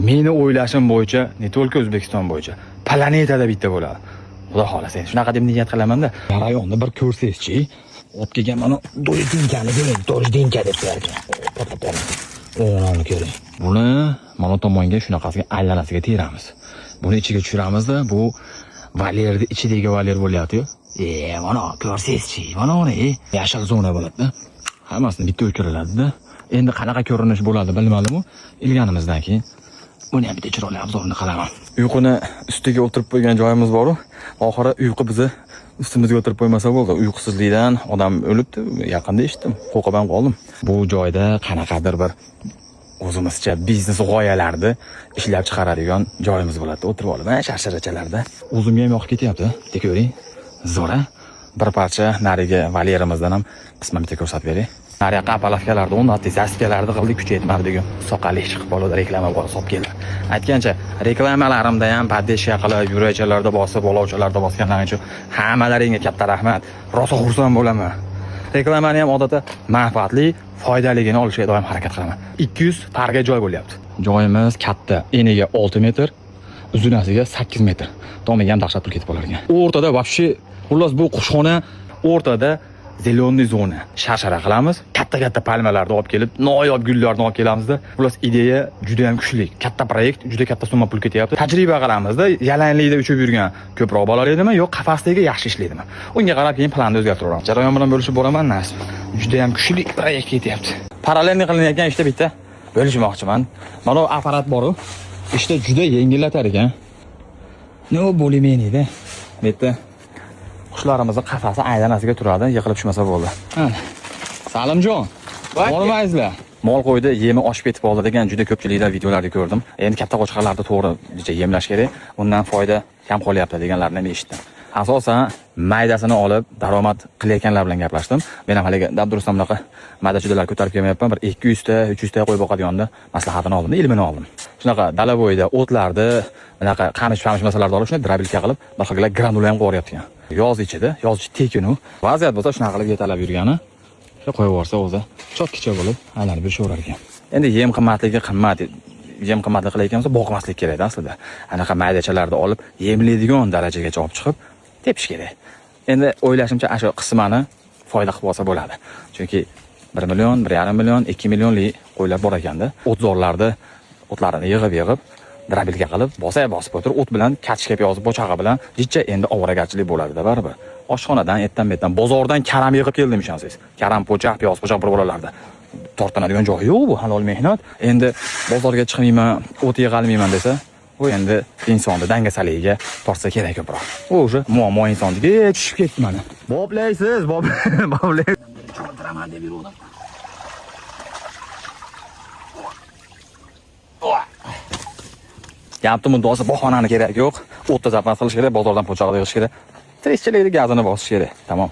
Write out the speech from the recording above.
Meni o'ylashim bo'yicha, не только O'zbekiston bo'yicha, planetada bitta bo'ladi. Xudo xohlasa, endi shunaqa deb niyat qilaman-da. Jarayonni bir ko'rsangizchi, olib kelgan mana dojdinkani ko'ring, dojdinka deb qo'yar ekan. Portlab beraman. O'g'lonni ko'ring. Buni mana tomonga shunaqasiga aylanasiga teramiz. Buni ichiga tushiramizda, bu valerni ichidagi valer bo'lyapti-yu. Mana ko'rsangizchi, mana uni, yashil zona bo'ladi-da. Hammasini bitta o'chiriladi-da. Endi qanaqa ko'rinish bo'ladi bilmadim-u. Ilganimizdan keyin buni ham bitta chiroyli obzorini qilaman. Uyquni ustiga o'tirib qo'ygan joyimiz bor-u. Oxiri uyqu bizni ustimizga o'tirib qo'ymasa bo'ldi. Uyqusizlikdan odam o'libdi. Yaqinda eshitdim. Qo'rqib ham qoldim. Bu joyda qanaqadir bir o'zimizcha biznes g'oyalarni ishlab chiqaradigan joyimiz bo'ladi. O'tirib olib, mana sharsharachalarda. O'zimga ham yoqib ketyapti. Bitta ko'ring. Zo'r-a? Bir parcha narigi valerimizdan ham qisman bitta ko'rsatib beray. Nariyoqqa опалубка larni o'rnatdik, засыпка larni qildik, kuchaytmadi bugun. Soqali chiqib qoldi, reklama bor, solib keldi. Aytgancha, reklamalarimda ham поддержка qilib, yurakchalarda bosib, olovchalarda bosganlaring uchun hammalaringga katta rahmat. Rosa xursand bo'laman. Reklamani ham odatda manfaatli, foydaligini olishga doim harakat qilaman. 200 parga joy bo'lyapti. Joyimiz katta, eniga 6 metr, uzunasiga 8 metr. Tomiga ham dahshat pul ketib qolar ekan. O'rtada вообще, xullas, bu qushxona o'rtada зеленый zona. Sharshara qilamiz. Katta-katta palmalarni olib kelib, noyob gullarni olib kelamizda. Xullas, ideya juda ham kuchli. Katta proyekt, juda katta summa pul ketyapti. Tajriba qilamizda, yalanglikda uchib yurgan ko'proq bolar edimi, yo'q qafasdagi yaxshi ishlaydimi? Unga qarab keyin planni o'zgartiraveramiz. Jarayon bilan bo'lishib boraman, nasib. Juda ham kuchli proyekt ketyapti. Параллельный qilinayotgan ishda bitta bo'lishmoqchiman. Mana bu apparat bor-u, ishda juda yengillatar ekan. Nima bo'lmaydi? Bu yerda qushlarimizni qafasi aylanasiga turadi, yiqilib tushmasa bo'ldi. Mana. Salimjon, bormaysizlar. Mol qo'ydi, yemi oshib ketib qoldi degan juda ko'pchiliklar videolarda ko'rdim. Endi katta qo'chqorlarni to'g'ri yemlash kerak, undan foyda kam qolyapti deganlarni ham eshitdim. Asosan maydasini olib daromad qilayotganlar bilan gaplashdim. Men ham haligi dabdurustdan bunaqa mayda chuydalar ko'tarib kelmayapman. Bir 200 ta, 300 ta qo'y boqadiganda maslahatini oldim, ilmini oldim. Shunaqa dala bo'yida o'tlarni, bunaqa qamish pamish narsalarni olib, shunday дробилка qilib, bir xillar granula ham qo'yib ekan. Yoz ichida, yoz ichi tekinu. Vaziyat bo'lsa shunaqa qilib yetalab yurgani. Shu qo'yib yuborsa o'zi chotkicha bo'lib aylanib yurishaverar ekan. Endi yem qimmatligi qimmat, yem qimmatli qilayotgan bo'lsa boqmaslik kerak aslida. Anaqa maydachalarni olib yemlaydigan darajagacha olib chiqib tepish kerak. Endi o'ylashimcha ana shu qismani foyda qilib olsa bo'ladi. Chunki 1 million, 1,5 million, 2 millionlik qo'ylar bor ekanda. O'tzorlarda o'tlarini yig'ib-yig'ib дробилка qilib, bosa bosib o'tirib, o't bilan kachkab yozib, pochog'i bilan jicha endi ovoragarchilik bo'ladi-da baribir. Oshxonadan, ertan betdan, bozordan karam yig'ib keldim, ishonsangiz. Karam po'choq, piyoz po'choq bir bolalarda. Tortinadigan joyi yo'q, bu halol mehnat. Endi bozorga chiqmayman, o't yig'almayman desa, bu endi insonni dangasaligiga tortsa kerak ko'proq. U уже muammo insonniki. Tushib ketdi mana. Boplaysiz, boplay. Cho'ntiraman deb yuruvdim. Gapni muddaosi bahonani kerak yo'q. O'tda zapas qilish kerak, bozordan po'choq yig'ish kerak. Tirikchilikni gazini bosish kerak. Tamom.